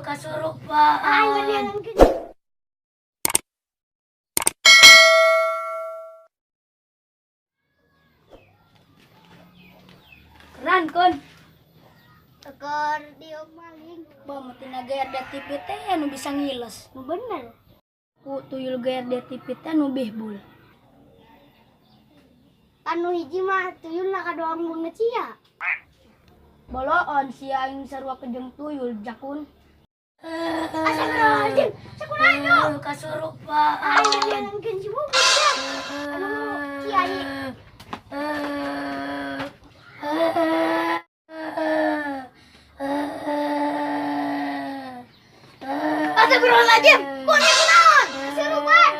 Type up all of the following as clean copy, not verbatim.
Kasurupan. Aing. Keren kon. Tekor diuk maling. Ba mati na GRD TV teh anu bisa ngiles. Nu bener. Ku tuyul GRD TV teh anu bihbul. Anu hiji mah tuyulna kadoang banget sia. Boloon sia aing sarua kejeng tuyul jakun. Astagfirullahaladzim. Sakumaha? Kasurupan. Aing neangankeun si Bubun ya. Anu kiai. Astagfirullahaladzim. Kunaon kunaon? Kasurupan.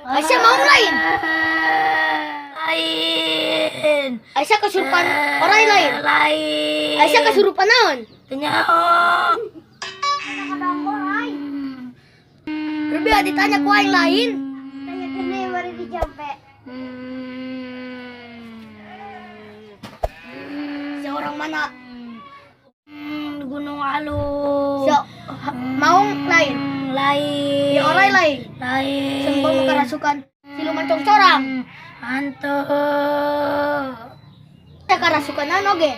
Aisyah mau lain. Lain. Aisyah kasurupan orang lain. Lain. Aisyah kasurupan naon? Teu nyaho. Lebih ditanya ku aing lain. Tanya kene baru dijampe. Seorang mana? Gunung Alung. So, mau lain. Lain. Ya orang lain. Lain. Sembah mau kerasukan siluman congcorang. Hantu. Teh kerasukan naon oge?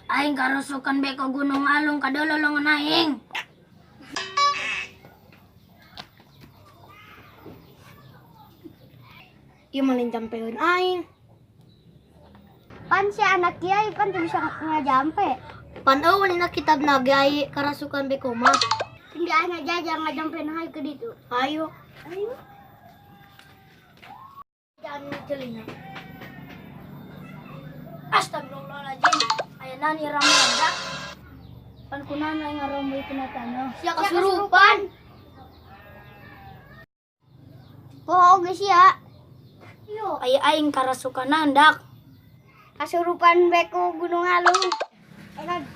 Aing karasukan beko Gunung Alung kadololongan aing. Ieu mah jampeun aing. Pan si anak kiai pan teu bisa ngajampe. Pan eueuh dina kitab kiai karasukan beko mah. Tinggal aja jangan ngajampe hayu ke ditu. Ayo. Ayo. Jangan celina. Astagfirullahaladzim. Aya nani ramanda. Pan kunaon aing ngaromboi tina taneuh. Sia kasurupan. Poho geus sia. Yo, Aya aing karasukan dak. Kasurupan beko Gunung Alung. Enak.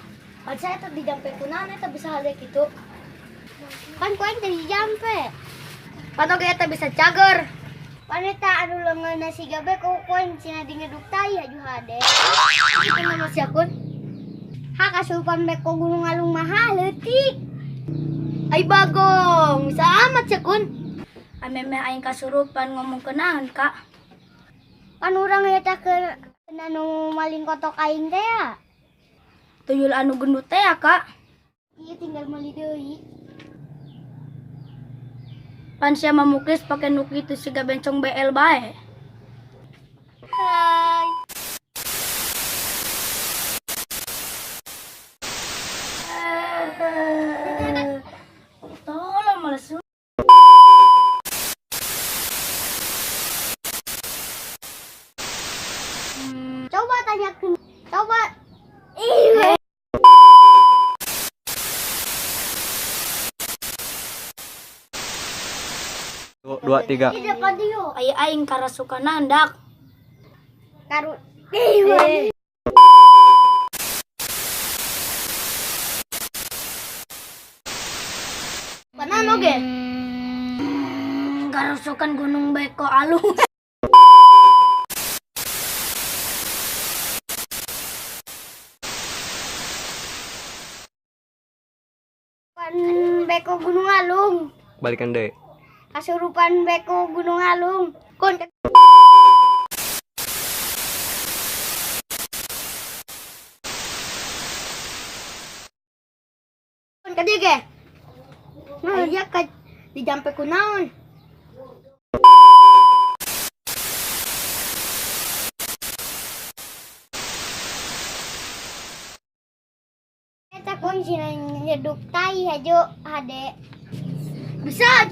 Pan saya teh dijampe kunaon eta bisa hal kitu. Pan ku aing teh dijampe. Pan oge eta bisa cager. Pan eta anu leungeunna siga beko ku aing cenah dingeduk tai aju hade. Itu nama sia kun. Ha kasurupan beko Gunung Alung mah leutik. Ai bagong, bisa amat sia kun. Amemeh aing kasurupan ngomong kenaon kak. Pan urang eta keur anu maling kotok aing teh ya. Tuyul anu gendut teh ya kak. Iya tinggal meuli deui. Pan sia mamuklis pake nu kitu siga bencong BL bae. Hai. Tolong males. Coba tanya ke coba. Ih. Dua, tiga. Di depan dia. Aya aing karasukan dak. Karu. Ih. Panan oge? Karasukan Gunung Beko Alung. Pan beko Gunung Alung. Balikan deh. Kasurupan beko Gunung Alung. Kon ka dieu ge. Nah, dia ka dijampe ku naon? Eta kuncina nyeduk tai hajo hade. Bisa.